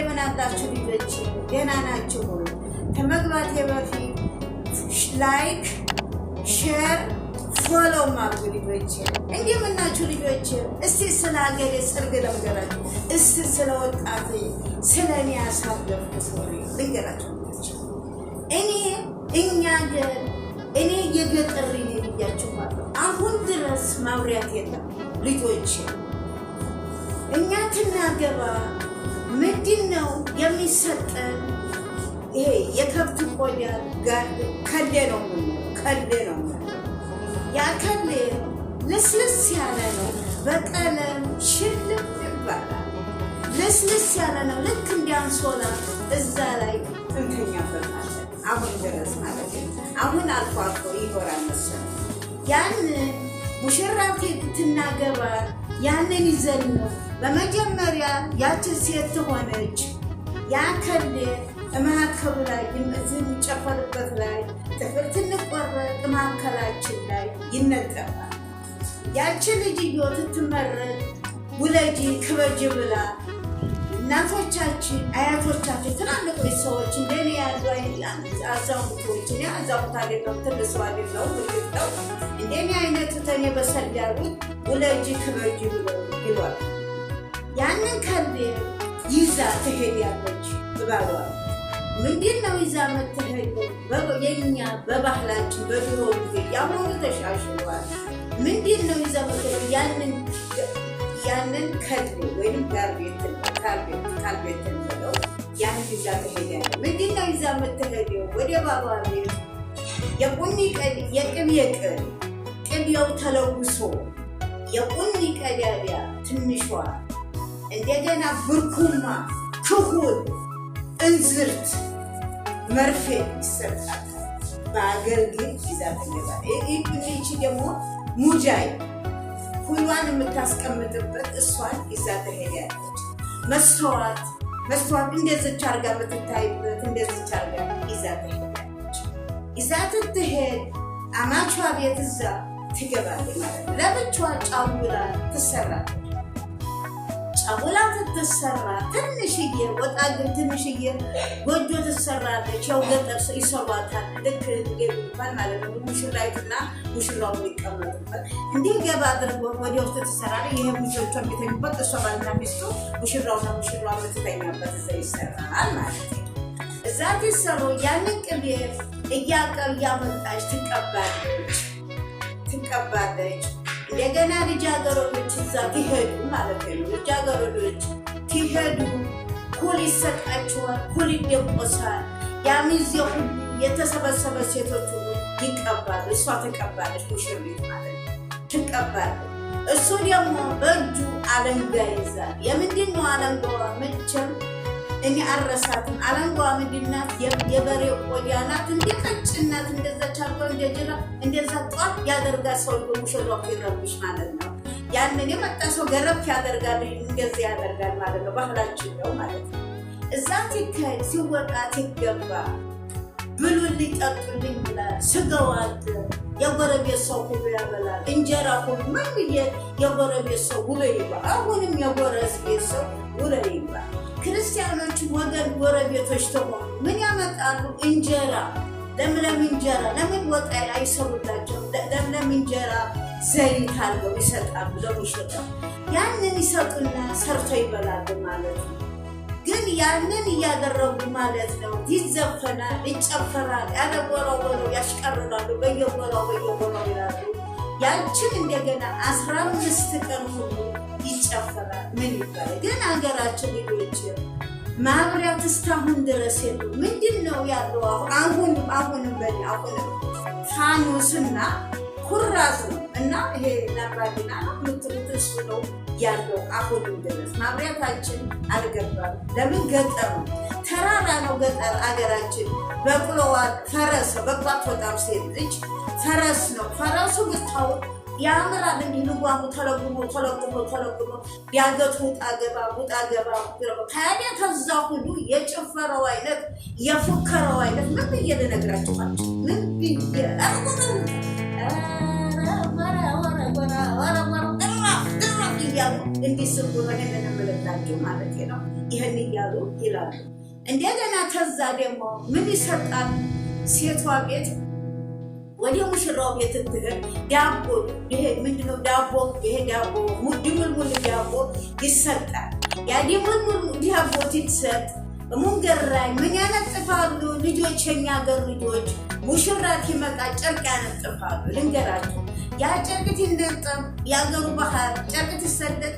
እንደምን አላችሁ ልጆች? ደህና ናችሁ ወይ? ከመግባቴ በፊት like፣ share፣ follow አድርጉ ልጆች። እንደምን ናችሁ ልጆች? እስቲ ስለ ሀገሬ ሰርግ ልንገራችሁ። እስቲ ስለ ወጣቴ፣ ስለ እኔ ያሳለፍኩት ወሬ ልንገራችሁ ልጆች። እኔ እኛ ገር እኔ የገጠር ነኝ ብያችኋለሁ። አሁን ድረስ ማብሪያት የለም ልጆች። እኛ ትናገባ ምንድን ነው የሚሰጠን? ይሄ የከብት ቆዳ ከሌ ነው የምንለው፣ ከሌ ነው የምንለው። ያ ከሌ ልስልስ ያለ ነው፣ በቀለም ሽልም ይባላል። ልስልስ ያለ ነው፣ ልክ እንደ አንሶላ፣ እዛ ላይ እንተኛበታለን። አሁን ድረስ ማለት ነው። አሁን አልፎ አልፎ ይኖራል መሰለኝ። ያንን ሙሽራ ትናገባ ያንን ይዘን ነው። በመጀመሪያ ያችን ሴት ትሆነች፣ ያ ከሌ መካከሉ ላይ እዚህ የሚጨፈርበት ላይ ጥፍር ትንቆረጥ መካከላችን ላይ ይነጠፋል። ያችን ልጅዮ ትትመረቅ ውለጂ ክበጂ ብላ እናቶቻችን፣ አያቶቻችን፣ ትላልቆች ሰዎች፣ እንደኔ ያሉ አዛውንቶች፣ እኔ አዛውንት አይደለሁም፣ ትልቅ ሰው አይደለሁም፣ እርግጥ ነው፣ እንደኔ አይነቱ ተኔ በሰል ያሉት ውለጂ ክበጂ ብሎ ይሏል። ያንን ከሌ ይዛ ትሄዳለች። እባሏ ምንድን ነው ይዛ የምትሄደው? የኛ በባህላችን በድሮ ጊዜ፣ የአሁኑ ተሻሽሏል። ምንድን ነው ይዛ የምትሄደው? ያንን ከሌ ወይም ጋርቤት ካልቤት ብለው ያንን ይዛ ትሄዳለች። ምንድን ነው ይዛ የምትሄደው ወደ ባሏ ቤት? የቁኒ የቅቤ ቅል፣ ቅቤው ተለውሶ፣ የቁኒ ቀዳዳ ትንሿ፣ እንደገና ብርኩማ፣ ክሁል፣ እንዝርት፣ መርፌ ይሰጣታል። በአገልግል ይዛ ትገባለች። ይቺ ደግሞ ሙጃይ ሁሏን የምታስቀምጥበት እሷን ይዛ ትሄዳለች። መስተዋት መስተዋት እንደዚች አርጋ የምትታይበት እንደዚች አርጋ ይዛ ትሄዳለች። ይዛ ትትሄድ አማቿ ቤት እዛ ትገባለች ማለት ነው። ለብቻዋ ጫውላ ትሰራለች። ጫውላ ትትሰራ ትንሽዬ ወጣ ግን ትንሽዬ ጎጆ ትሰራለች። ያው ገጠር ይሰሯታል። ልክ የሚባል ማለት ነው። ሙሽራይቱና ሙሽራው የሚቀመጡበት እንዲህ ገባ አድርጎ ወደ ውስጥ ትሰራለች። ይሄ ልጆቿ የሚተኙበት፣ እሷ ባልና ሚስቱ፣ ሙሽራውና ሙሽራዋ የምትተኛበት እዛ ይሰራል ማለት ነው። እዛ ትሰሩ ያንን ቅቤ እያቀብ እያመጣች ትቀባለች ትቀባለች። እንደገና ልጃገረዶች እዛ ትሄዱ ማለት ነው። ልጃገረዶች ትሄዱ ኩል ይሰጣቸዋል፣ ኩል ይደቆሳል። ያ ሚዜ ሁሉ የተሰበሰበ ሴቶች ሁሉ ይቀባሉ። እሷ ትቀባለች፣ ሙሽሪት ማለት ነው፣ ትቀባለች። እሱ ደግሞ በእጁ አለንጋ ይዛል። የምንድን ነው አለንጋዋ? መቼም እኔ አልረሳትም። አለንጋዋ ምንድን ናት? የበሬ ቆዳ ናት። እንደ ቀጭን ናት። እንደዛ ቻርጎ እንደ ጅራ እንደዛ ጧት ያደርጋል። ሰውዬው ሙሽራው ሲረብሽ ማለት ነው። ያንን የመጣ ሰው ገረፍ ያደርጋል፣ እንደዚህ ያደርጋል ማለት ነው። ባህላችን ነው ማለት ነው። እዛ ሲካሄድ ሲወጣ ሲገባ ብሉልኝ ጠጡልኝ ይላል። ስጋው አለ፣ የጎረቤት ሰው ሁሉ ያበላል። እንጀራ ሁሉ ምን ብዬ የጎረቤት ሰው ውሎ ይባል። አሁንም የጎረቤት ሰው ውሎ ይባል። ክርስቲያኖች ወገን ጎረቤቶች ተሆኑ ምን ያመጣሉ? እንጀራ፣ ለምለም እንጀራ ለምን ወጥ አይሰሩላቸው? ለምለም እንጀራ ዘይት አድርገው ይሰጣሉ ለሙሽራው። ያንን ይሰጡና ሰርተው ይበላሉ ማለት ነው። ግን ያንን እያደረጉ ማለት ነው። ይዘፈናል፣ ይጨፈራል፣ ያለ ጎረው ያሽቀርራሉ፣ በየጎራው በየጎራው ይላሉ። ያችን እንደገና 15 ቀን ሁሉ ይጨፈራል። ምን ይባላል? ግን ሀገራችን ልጆች ማብሪያት እስካሁን ድረስ የለም። ምንድን ነው ያለው? አሁንም አሁንም በ አሁንም ፋኖስና ኩራዝ ነው እና ይሄ ላምባዲና ነው የምትሉት እሱ ነው ያለው። አሁንም ድረስ ማብሪያታችን አልገባም። ለምን? ገጠር ነው፣ ተራራ ነው ገጠር አገራችን። በቅሎዋ ፈረስ፣ በቅሎ አትወጣም ሴት ልጅ፣ ፈረስ ነው። ፈረሱ ብታውቅ ያምራል። እንዲህ ልጓሙ ተለጉሞ ተለጉሞ ተለጉሞ ቢያገቱ ውጣ ገባ ውጣ ገባ። ታዲያ ከዛ ሁሉ የጭፈረው አይነት፣ የፉከረው አይነት ምን ብዬ ልነግራችሁ? ምን ብዬ እያሉ እንዲስቡ ነው ይሄንን እምልላችሁ ማለት ነው። ይህን እያሉ ይላሉ። እንደገና ተዛ ደግሞ ምን ይሰጣል? ሴቷ ቤት ወደ ሙሽራው ቤት ትሄድ ዳቦ፣ ይሄ ምንድነው? ዳቦ፣ ይሄ ዳቦ ድሙልሙል ዳቦ ይሰጣል። ያ ድሙልሙል ዳቦ ትሰጥ መንገድ ላይ ምን ያነጥፋሉ ልጆች? የኛ ሀገር ልጆች ሙሽራ ሲመጣ ጨርቅ ያነጥፋሉ። ልንገራችሁ፣ ያ ጨርቅ ሲነጠፍ የአገሩ ባህል ጨርቅ ሲሰደድ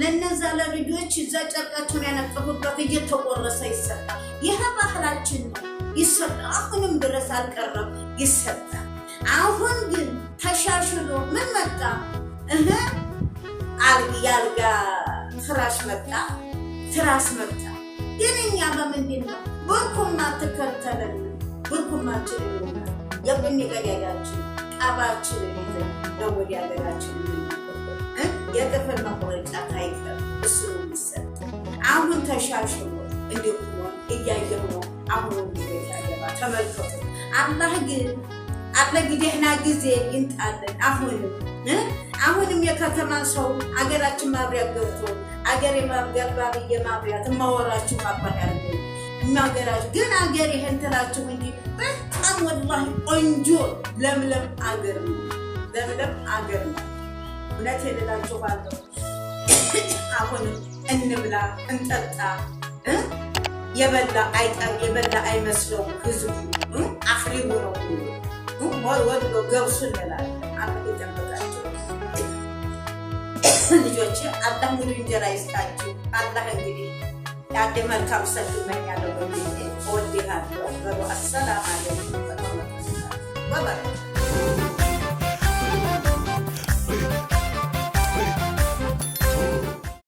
ለነዛ ለልጆች እዛ ጨርቃቸውን ያነጠፉበት እየተቆረሰ ይሰጣል። ይህ ባህላችን ነው፣ ይሰጣል። አሁንም ድረስ አልቀረም፣ ይሰጣል። አሁን ግን ተሻሽሎ ምን መጣ? እህ የአልጋ ፍራሽ መጣ፣ ትራስ መጣ። ግን እኛ በምንድን ነው ብርኩማ ትከተለን? ብርኩማችን ይሆናል የቡኒ ቀዳዳችን ጣባችንን ይዘን ነው ወደ ሀገራችን የጥፍር መቁረጫ ታይቀር እሱ ነው የሚሰጥ። አሁን ተሻሽሎ እንዲሁ እያየሁ ነው። አሁን ቤት ያገባ ተመልከቱ። አላህ ግን አለ ደህና ጊዜ ይንጣለን። አሁንም የከተማ ሰው አገራችን ማብሪያ ገብቶ አገር የማብሪያ ብዬ ማብሪያ እማወራችሁ አባት ያለ የሚያገራችሁ ግን አገር ይሄን ትላችሁ እንጂ በጣም ወላሂ ቆንጆ ለምለም አገር ነው። ለምለም አገር ነው። እውነቴን እላችኋለሁ። አሁንም እንብላ እንጠጣ። የበላ አይጠር የበላ አይመስለውም ህዝቡ አፍሪቡ ነው ወሎ ገብሱ እንላለን። አላህ ይጠብቃቸው ልጆች። አላህ ሙሉ እንጀራ ይስጣችሁ። አላህ እንግዲህ ያንድ መልካም ሰው እመኛለሁ። በጊዜ እወድሃለሁ በሉ። አሰላም።